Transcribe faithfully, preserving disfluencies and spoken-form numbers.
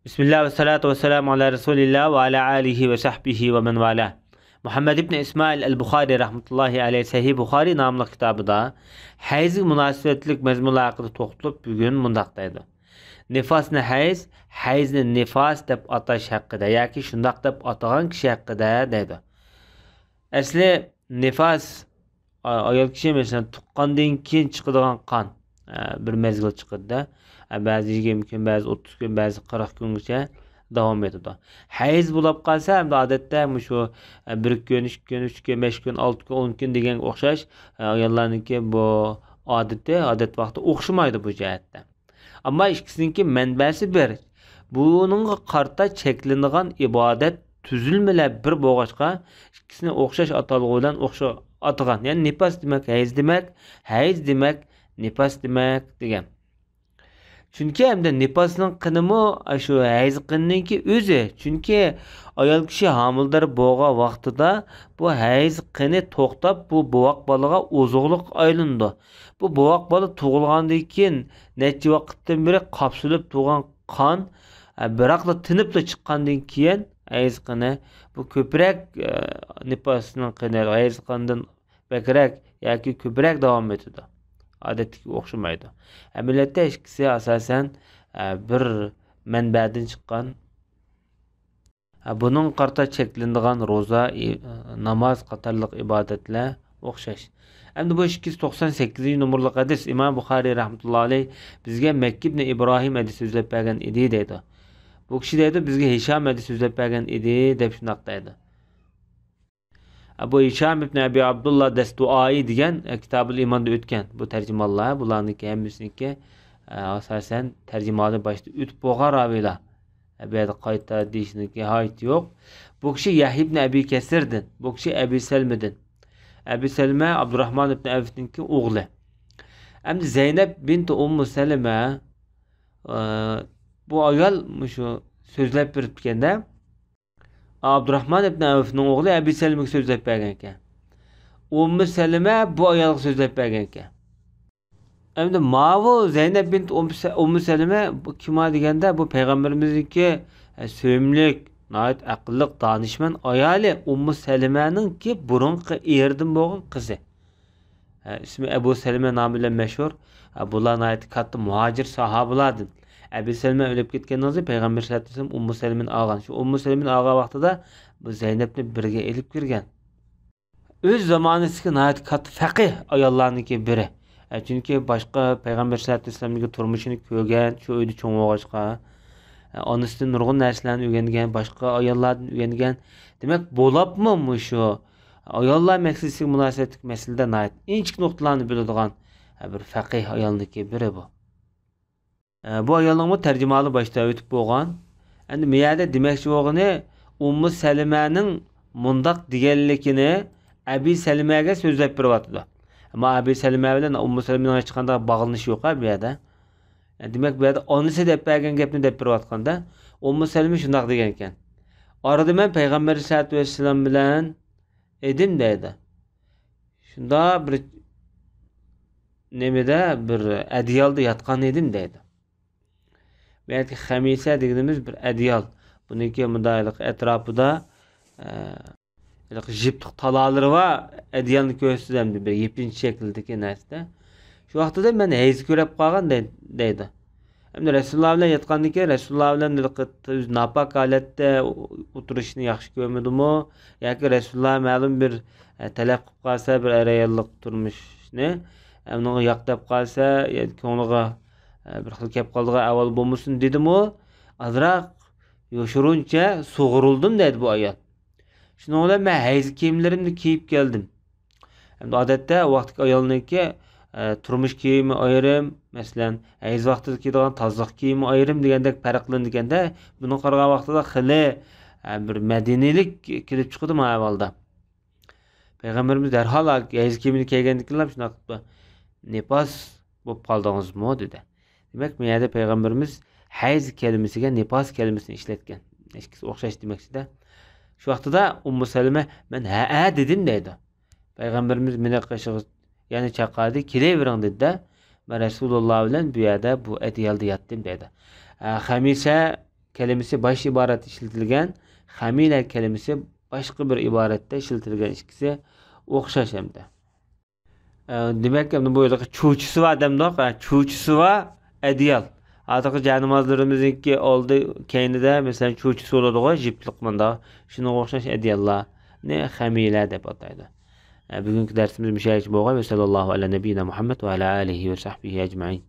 بىسمىللا ۋەسسالاتۇ ۋەسسالامۇ ئالا رەسۇلىللا ۋە ئالا ئالىھى ۋە سەھبىھى ۋە مەن ۋالا. مۇھەممەد ئىبن ئىسمائىل ئەل بۇخارى رەھمەتۇللاھى ئەلەيھ سەھىھ بۇخارى ناملىق كىتابىدا ھەيزگە مۇناسىۋەتلىك مەزمۇنلار ھەققىدە توختىلىپ، بۈگۈن مۇنداق دەيدۇ. نىفاسنى ھەيز، ھەيزنى نىفاس دەپ ئاتاش ھەققىدە ياكى شۇنداق دەپ ئاتىغان كىشى ھەققىدە دەيدۇ. ئەسلى نىفاس، ئا-، ئايال كىشى، مەسىلەن، تۇغقاندىن كېيىن چىقىدىغان قان، ئە، بىر مەزگىل چىقىدىدە. ئە، بەزى يىگىرمە كۈن، بەزى ئوتتۇز كۈن، بەزى قىرىق كۈنگىچە داۋام ئېتىدۇ. ھەيز بولۇپ قالسا، ئەمدى ئادەتتە مۇشۇ، ئە، بىر كۈن، ئىككى كۈن، ئۈچ كۈن، بەش كۈن، ئالتە كۈن، ئون كۈن دېگەنگە ئوخشاش، ئە، ئاياللارنىڭكى بۇ ئادىتى، ئادەت ۋاقتى ئوخشىمايدۇ بۇ جەھەتتە. ئەمما ئىككىسىنىڭكى مەنبەسى بىر. بۇنىڭغا قارىتا چەكلىنىدىغان ئىبادەت تۈزۈلمىلەر بىر بولغاچقا، ئىككىسىنى ئوخشاش ئاتالغۇ بىلەن ئوخشاش ئاتىغان. يەنى نىپاس دېمەك ھەيز دېمەك، ھەيز دېمەك نىپاس دېمەك دېگەن. چۈنكى ئەمدى نىپاسنىڭ قېنىمۇ ئاشۇ ھەيز قېنىنىڭكى ئۆزى. چۈنكى ئايال كىشى ھامىلىدار بولغان ۋاقتىدا بۇ ھەيز قېنى توختاپ، بۇ بوۋاق بالىغا ئوزۇقلۇق ئايلىنىدۇ. بۇ بوۋاق بالا تۇغۇلغاندىن كېيىن نەچچە ۋاقىتتىن بېرى قاپسىلىپ تۇرغان قان، ئە، بىراقلا تىنىپلا چىققاندىن كېيىن، ھەيز قېنى، بۇ كۆپرەك، ئە، نىپاسنىڭ قېنى، ھەيز قېنىدىن بەكرەك ياكى كۆپرەك داۋام ئېتىدۇ. ئادەتتىكىگە ئوخشىمايدۇ. ئەمەلىيەتتە ئىككىسى ئاساسەن، ئە، بىر مەنبەدىن چىققان. ھە، بۇنىڭغا قارىتا چەكلىنىدىغان روزا، ئى-، ناماز قاتارلىق ئىبادەتلەر ئوخشاش. ئەمدى بۇ ئىككى يۈز توقسان سەككىزىنچى نومۇرلۇق ھەدىس، ئىمام بۇخارىي رەھمەتۇللا ئەلەيھ بىزگە مەككە ئىبنى ئىبراھىم ھەدىس سۆزلەپ بەرگەن ئىدى دەيدۇ. بۇ كىشى دەيدۇ، بىزگە ھىشام ھەدىس سۆزلەپ بەرگەن ئىدى دەپ شۇنداق دەيدۇ. بۇ ھىشام ئىبن ئەبى ئابدۇللا دەستۇئائى دېگەن، ئە، كىتابۇل ئىماندا ئۆتكەن. بۇ تەرجىمانلار، بۇلارنىڭكى ھەممىسىنىڭكى، ئە، ئاساسەن تەرجىمانى باشتا ئۆتۈپ بولغان راۋىلار. ئە، بۇ يەردە قايتا دېيىشنىڭكى ھاجىتى يوق. بۇ كىشى يەھيا ئىبن ئەبى كەسىردىن، بۇ كىشى ئەبى سەلمىدىن. ئەبى سەلمە ئابدۇراھمان ئىبن ئەۋفنىڭكى ئوغلى. ئەمدى زەينەپ بىنت ئۇممۇ سەلمە، ئە، بۇ ئايال مۇشۇ سۆزلەپ بېرىپتىكەندە. ئابدۇراھمان ئىبن ئەۋفنىڭ ئوغلى ئەبى سەلمىگە سۆزلەپ بەرگەنكەن. ئۇممۇ سەلمە بۇ ئايالغا سۆزلەپ بەرگەنكەن. ئەمدى ماۋۇ زەينەپ بىنت ئۇممۇ سە-، ئۇممۇ سەلمە بۇ كىم دېگەندە، بۇ پەيغەمبىرىمىزنىڭكى، ئە، سۆيۈملۈك، ناھايىتى ئەقىللىق، دانىشمەن ئايالى ئۇممۇ سەلمەنىڭكى بۇرۇنقى ئېرىدىن بولغان قىزى. ئە، ئىسمى ئەبۇ سەلمە نامى بىلەن مەشھۇر. ئە، بۇلار ناھايىتى كاتتا مۇھاجىر ساھابىلاردىن. ئەبۇ سەلمە ئۆلۈپ كەتكەندىن كېيىن پەيغەمبەر سەللەللاھۇ ئەلەيھى ۋەسەللەم ئۇممۇ سەلمىنى ئالغان. شۇ ئۇممۇ سەلمىنى ئالغان ۋاقتىدا بۇ زەينەپنى بىرگە ئېلىپ كىرگەن. ئۆز زامانىسىدىكى ناھايىتى كاتتا فەقىھ ئاياللارنىڭكى بىرى. ئە، چۈنكى باشقا پەيغەمبەر سەللەللاھۇ ئەلەيھى ۋەسەللەمنىڭكى تۇرمۇشىنى كۆرگەن، شۇ ئۆيدە چوڭ بولغاچقا، ئە، ئانىسىدىن نۇرغۇن نەرسىلەرنى ئۆگەنگەن، باشقا ئاياللاردىن ئۆگەنگەن. دېمەك، بولۇپمۇ مۇشۇ ئاياللار مەسىلىسىگە مۇناسىۋەتلىك مەسىلىدە ناھايىتى ئىنچىكە نۇقتىلارنى بىلىدىغان، ئە، بىر فەقىھ ئايالنىڭكى بىرى بۇ. ئە، بۇ ئايالنىڭمۇ تەرجىمىھالى باشتا ئۆتۈپ بولغان. ئەمدى بۇ يەردە دېمەكچى بولغىنى، ئۇممۇ سەلمەنىڭ مۇنداق دېگەنلىكىنى ئەبى سەلمەگە سۆزلەپ بېرىۋاتىدۇ. ئەمما ئەبى سەلمە بىلەن ئۇممۇ سەلمىنىڭ ھېچقانداق باغلىنىشى يوق بۇ يەردە. دېمەك، بۇ يەردە ئانىسى دەپ بەرگەن گەپنى دەپ بېرىۋاتقاندا، ئۇممۇ سەلمە شۇنداق دېگەنىكەن: «ئارىدا مەن پەيغەمبەر ئەلەيھىسسالاتۇ ۋەسسالام بىلەن ئىدىم» دەيدۇ. «شۇنداق بىر نېمىدە، بىر ئەدىيالدا ياتقان ئىدىم» دەيدۇ. بۇ يەردىكى خەمىسە دېگىنىمىز بىر ئەدىيال. بۇنىڭكى مۇنداق ھېلىقى ئەتراپىدا، ئە، ھېلىقى يىپلىق تالالىرى بار ئەدىيالنى كۆرسىتىدۇ، ئەمدى بىر يىپىنچە شەكىلدىكى نەرسىدە. شۇ ۋاقتىدا مەن ھەيز كۆرۈپ قالغان دەي-، دەيدۇ. ئەمدى رەسۇلۇللا بىلەن ياتقاندىن كېيىن، رەسۇلۇللا بىلەن ھېلىقى ئۆزى ناپاك ھالەتتە ئولتۇرۇشنى ياخشى كۆرمىدىمۇ؟ ياكى رەسۇلۇللا مەلۇم بىر، ئە، تەلەپ قىلىپ قالسا، بىر ئەر-ئاياللىق تۇرمۇشنى، ئە، ئۇنىڭغا ياق دەپ قالسا، يا كۆڭلىگە، ئە، بىر خىل كەپ قالىدىغان ئەھۋال بولمىسۇن دېدىمۇ؟ ئازراق يوشۇرۇنچە سۇغۇرۇلدۇم دەيدۇ بۇ ئايال. شۇنىڭ بىلەن مەن ھەيز كىيىملىرىمنى كىيىپ كەلدىم. ئەمدى ئادەتتە ئۇ ۋاقىتتىكى ئايالنىڭكى، ئە، تۇرمۇش كىيىمى ئايرىم، مەسىلەن، ھەيز ۋاقتىدا كىيىدىغان تازىلىق كىيىمى ئايرىم دېگەندەك پەرقلىنىدىكەندە، بۇنىڭغا قارىغان ۋاقتىدا خېلى، ئە، بىر مەدەنىيلىك كېلىپ چىقىدۇ مانا ئەھۋالدا. پەيغەمبىرىمىز دەرھال ھەيز كىيىمىنى كىيگەندىكىنلا شۇنداق قىپتۇ. «نىپاس بولۇپ قالدىڭىزمۇ؟» دېدى. دېمەك، بۇ يەردە پەيغەمبىرىمىز ھەيز كەلىمىسىگە نىپاس كەلىمىسىنى ئىشلەتكەن. ئىككىسى ئوخشاش دېمەكچىدە. شۇ ۋاقتىدا ئۇممۇ سەلمە، «مەن ھەئە دېدىم» دەيدۇ. پەيغەمبىرىمىز مېنى قېشىغا يەنە چاقىردى، «كېلىۋېرىڭ» دېدى-دە، مەن رەسۇلۇللا بىلەن بۇ يەردە بۇ ئەدىيالدا ياتتىم دەيدۇ. ئە، خەمىسە كەلىمىسى باش ئىبارەتتە ئىشلىتىلگەن، خەمىلە كەلىمىسى باشقا بىر ئىبارەتتە ئىشلىتىلگەن، ئىككىسى ئوخشاش ھەمدە. ئە، دېمەك، ئەمدى بۇ يەردە چۇچىسى بار دەمدۇق، ئە، چۇچىسى بار ئەدىيال. ھازىرقى جەنامازلىرىمىزنىڭكى ئالدى كەينىدە، مەسىلەن، چۇچىسى بولىدىغۇ، جىپلىق مۇنداق. شۇنىڭغا ئوخشاش ئەدىياللارنى خەمىلە دەپ ئاتايدۇ. ئە، بۈگۈنكى دەرسىمىز مۇشۇ يەرگىچە بولغاي. ۋەسەللاللاھۇ ئەلە نەبىيىنا مۇھەممەد ۋە ئەلە ئالىھى ۋە سەھبىھى ئەجمەئىن.